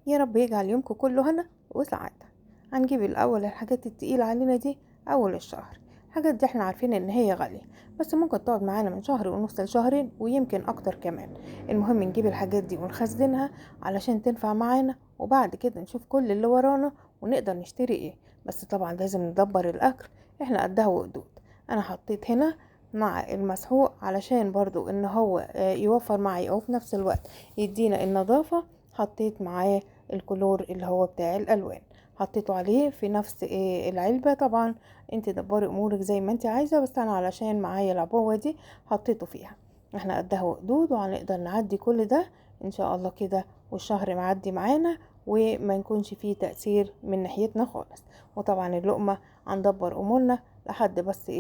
يا رب يجعل يومكم كله هنا وسعادة. هنجيب الأول الحاجات التقيلة علينا دي أول الشهر. الحاجات دي احنا عارفين ان هي غالية، بس ممكن تقعد معانا من شهر ونص لشهرين ويمكن اكتر كمان. المهم نجيب الحاجات دي ونخزنها علشان تنفع معانا، وبعد كده نشوف كل اللي ورانا ونقدر نشتري ايه. بس طبعا لازم ندبر الاكل، احنا قدها وقدود. انا حطيت هنا مع المسحوق علشان برضو ان هو يوفر معايا وفي نفس الوقت يدينا النظافة. حطيت معاه الكلور اللي هو بتاع الالوان، حطيته عليه في نفس العلبة. طبعا انت دبري امورك زي ما انت عايزة، بس انا علشان معايا العبوة دي حطيته فيها. احنا قدها وقدود وهنقدر نعدي كل ده ان شاء الله كده، والشهر معدي معانا وما نكونش فيه تأثير من ناحيتنا خالص. وطبعا اللقمة هندبر امورنا لحد بس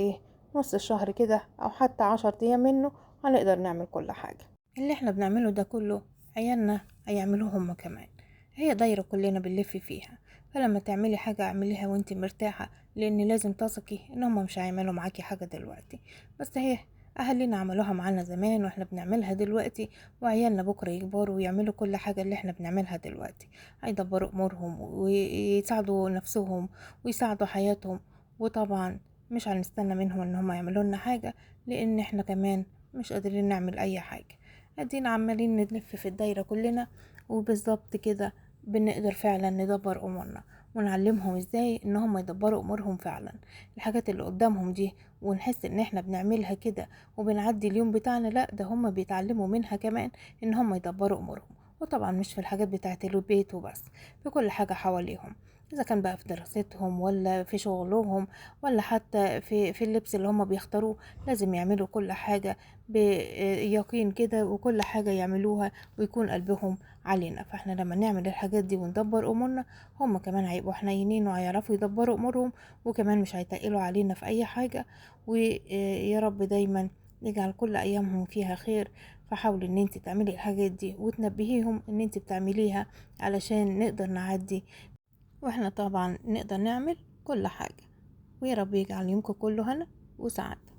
نص الشهر كده او حتى 10 ايام منه، هنقدر نعمل كل حاجة. اللي احنا بنعمله ده كله عيالنا هيعملوه هما كمان، هي دايرة كلنا بنلف فيها. فلما تعملي حاجة اعمليها وانت مرتاحة، لان لازم تثقي ان هما مش هيعملوا معاكي حاجة دلوقتي. بس هي اهالينا عملوها معانا زمان واحنا بنعملها دلوقتي، وعيالنا بكرة يكبروا ويعملوا كل حاجة اللي احنا بنعملها دلوقتي. هيدبروا امورهم ويساعدوا نفسهم ويساعدوا حياتهم، وطبعا مش هنستنى منهم ان هما يعملوا لنا حاجة، لان احنا كمان مش قادرين نعمل اي حاجة. ادينا عمالين نلف في الدايرة كلنا، وبالظبط كده بنقدر فعلا ندبر امورنا ونعلمهم ازاي ان هم يدبروا امورهم فعلا. الحاجات اللي قدامهم دي ونحس ان احنا بنعملها كده وبنعدي اليوم بتاعنا، لا ده هم بيتعلموا منها كمان ان هم يدبروا امورهم. وطبعا مش في الحاجات بتاعت البيت وبس، في كل حاجة حواليهم، اذا كان بقى في دراستهم ولا في شغلهم ولا حتى في اللبس اللي هم بيختاروه. لازم يعملوا كل حاجة بيقين كده، وكل حاجة يعملوها ويكون قلبهم علينا. فاحنا لما نعمل الحاجات دي وندبر امورنا، هم كمان هيبقوا حنينين وهيعرفوا يدبروا امورهم، وكمان مش هيتقلوا علينا في اي حاجة. ويا رب دايما نجعل كل ايامهم فيها خير. فحاولي ان انت تعملي الحاجات دي وتنبهيهم ان انت بتعمليها علشان نقدر نعدي، واحنا طبعا نقدر نعمل كل حاجة. ويا رب يجعل يومكم كله هنا وسعادة.